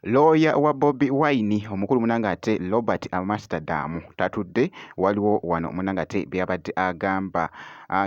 Looya wa Bobi Wine omukulu munnange ate Robert Amsterdam tatudde, waliwo wano munnange ate by'abadde agamba.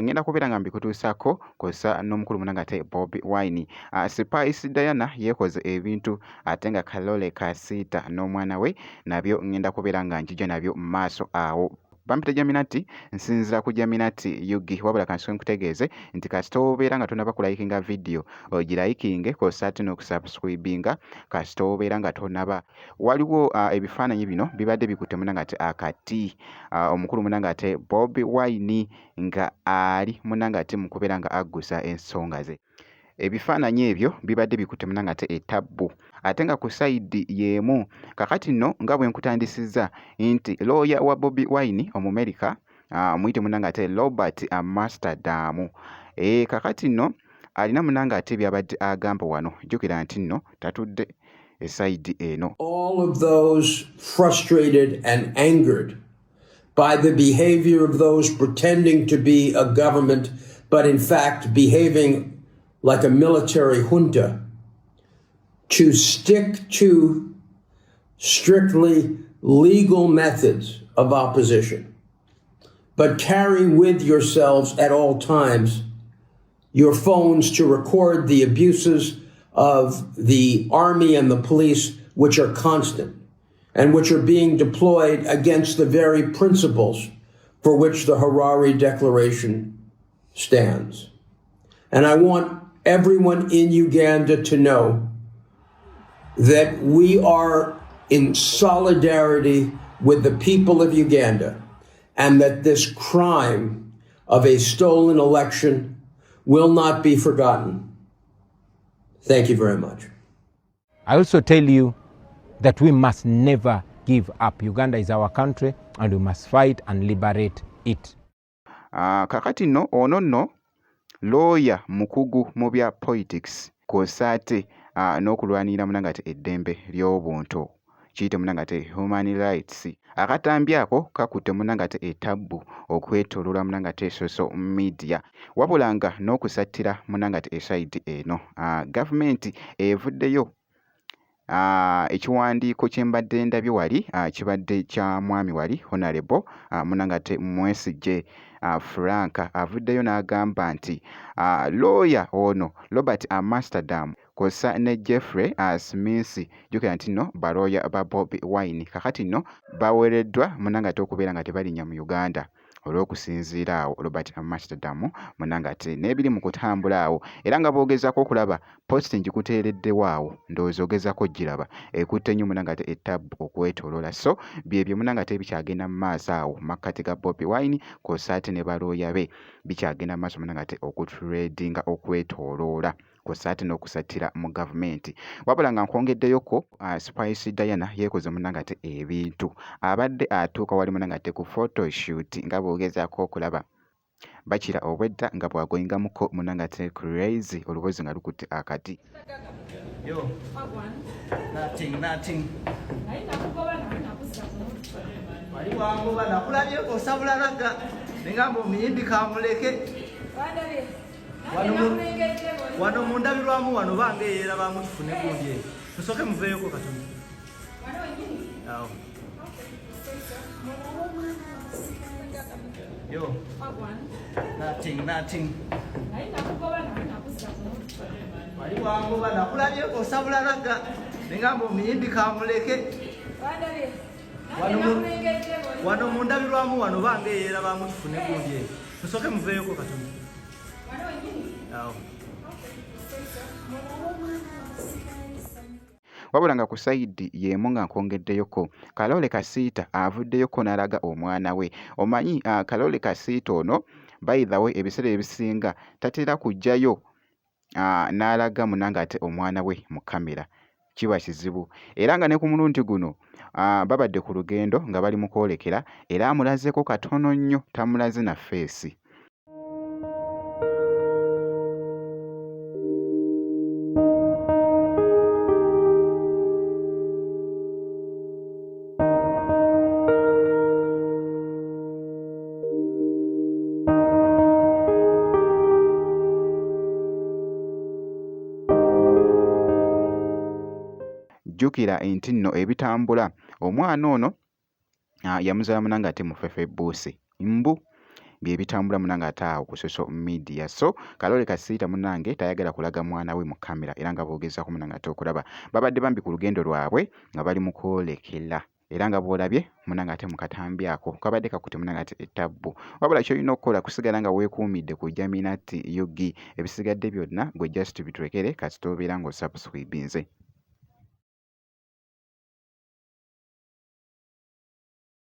Ngenda kubeera nga mbikutuusaako kw'ossa n'omukulu munnange ate Bobi Wine. Spice Diana yeekoze ebintu ate nga Kalole Kasiita n'omwana we nabyo ngenda kubeera nga njija nabyo mu maaso awo. Bampita Jaminati, nsinziira ku Jaminati UG. Wabula kansooke nkutegeeze nti kasita obeera nga tonnaba kulayikinga vidiyo, ogirayikinge kw'ossa ate n'okusubscribinga kasita obeera nga tonnaba. Waliwo ebifaananyi bino bibadde bikutte munnange ate akati omukulu munnange ate Bobi Wine nga ali munnange ate mu kubeera nga aggusa ensonga ze. Ebifaananyi ebyo bibadde bikutte munnange ate etabbu ate nga ku sayidi y'emu. Kakati nno nga bwe nkutandisizza nti looya wa Bobi Wine Omumerika muyite munnange ate Robert Amsterdam. Kakati nno alina munnange ate by'abadde agamba wano, jjukira nti nno tatudde esayidi eno. All of those frustrated and angered by the behavior of those pretending to be a government, but in fact behaving like a military junta, to stick to strictly legal methods of opposition, but carry with yourselves at all times your phones to record the abuses of the army and the police, which are constant and which are being deployed against the very principles for which the Harare Declaration stands. And I want everyone in Uganda to know that we are in solidarity with the people of Uganda and that this crime of a stolen election will not be forgotten. Thank you very much. I also tell you that we must never give up. Uganda is our country and we must fight and liberate it. Kakati nno ono nno looya mukugu mu bya politics kw'ossa ate n'okulwanirira munnange ate eddembe ly'obuntu kiyite munnange ate human rights. Akatambi ako kakutte munnange ate etabbu okwetooloola munnange ate social media wabula nga n'okusattira munnange ate esayidi eno gavumenti evuddeyo. Ekiwandiiko kye mbadde ndabye wali kibadde kya mwami wali Honorable munnange ate Mwesigye Frank avuddeyo n'agamba nti looya ono Robert Amsterdam kw'ossa ne Jeffrey Smith, jjukira nti nno balooya ba Bobi Wine, kakati nno bawereddwa munnange ate okubeera nga tebalinnya mu Uganda olw'okusinziira awo Robert Amsterdam munnange ate n'ebiri mu kutambula awo era nga bw'ogezaako okulaba post ngikuteereddewo awo ndowooza ogezaako ogiraba ekutte nnyo munnange ate etabbu okwetooloola. So byebyo munnange ate bikyagenda mu maaso awo mu makkati ga Bobi Wine kw'ossa ate ne balooya be bikyagenda mu maaso munnange ate okutradinga okwetooloola kw'ossa ate n'okusattira mu gavumenti. Wabula nga nkwongeddeyoko Spice Diana yeekoze munnange ate ebintu, abadde atuuka wali munnange ate ku photoshoot nga bw'ogezaako okulaba bakira obwedda nga bw'agoyingamuko munnange ate crazy olubozi nga lukutte akati. Yo. Nothing, nothing. Wali wangoba nakulabye osabula laga nengamba omuyimbi kamuleke. Wano mundabirwamu wano bange yeerabamu tufune gundi eyo. Musooke muveeyoko katono. Awo. Yo. Nothing, nothing. Wali wangoba nakulabye osabula laga nengamba omuyimbi kamuleke. Wano mundabirwamu wano bange yeerabamu tufune gundi eyo. Musooke muveeyoko katono. Awo. Wabula nga ku sayidi y'emu nga nkwongeddeyoko Kalole Kasiita avuddeyoko n'alaga omwana we. Omanyi Kalole Kasiita ono by the way ebiseera ebisinga tatera kujjayo n'alaga munnange ate omwana we mu kkamera kiba kizibu era nga ne ku mulundi guno babadde ku lugendo nga bali mu kwolekera era amulazeeko katono nnyo tamulaze na ffeesi. Jjukira nti nno ebitambula omwana ono yamuzaala munange ate mu Fefe Busi mbu bye bitambula munange ate awo ku social media. So Kalole Kasiita munange tayagala kulaga mwana we mu kamera era nga boogezaako munange ate okulaba babadde bambi ku lugendo lwabwe nga bali mu kwolekera era nga bw'olabye munange ate mu katambi ako kabadde kakutte munange ate ettabbu. Wabula ky'olina okukola kusigala nga weekuumidde ku Jaminat UG, ebisigadde byonna gwe just bitulekere kasita obeera ng'osubscribinze.